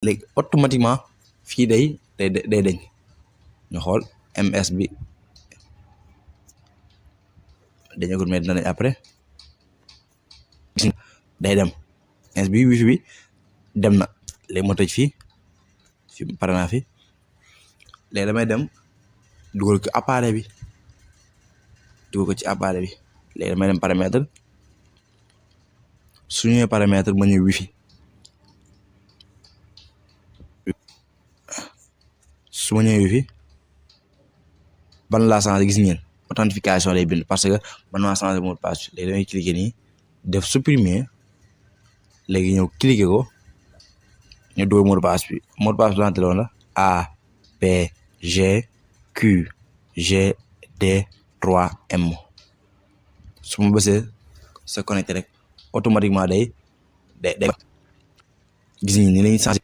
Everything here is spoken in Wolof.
léegi automatiquement fii day dañ ñu xool ms bi dañagul mais dina dañ après day dem ms bi wifi bi dem na léegi ma tëj fii pare naa fi léegi damay dem dugal ko appareil bi dugal ko ci appareil bi léegi damay dem paramètre su ñëwee paramètre ma ñëw wifi su ma ñëwee wifi ban laa changé gis ngeen authentification lay bind parce que man maa changé mot de passe léegi damay cliquer nii def supprimer léegi ñëw cliquer ko ñu dugal mot de passe bi mot de passe bi lante loon la A P G Q G D 3M su ma bësee se connecté rek automatiquement day gis ngeen ni lañuy changé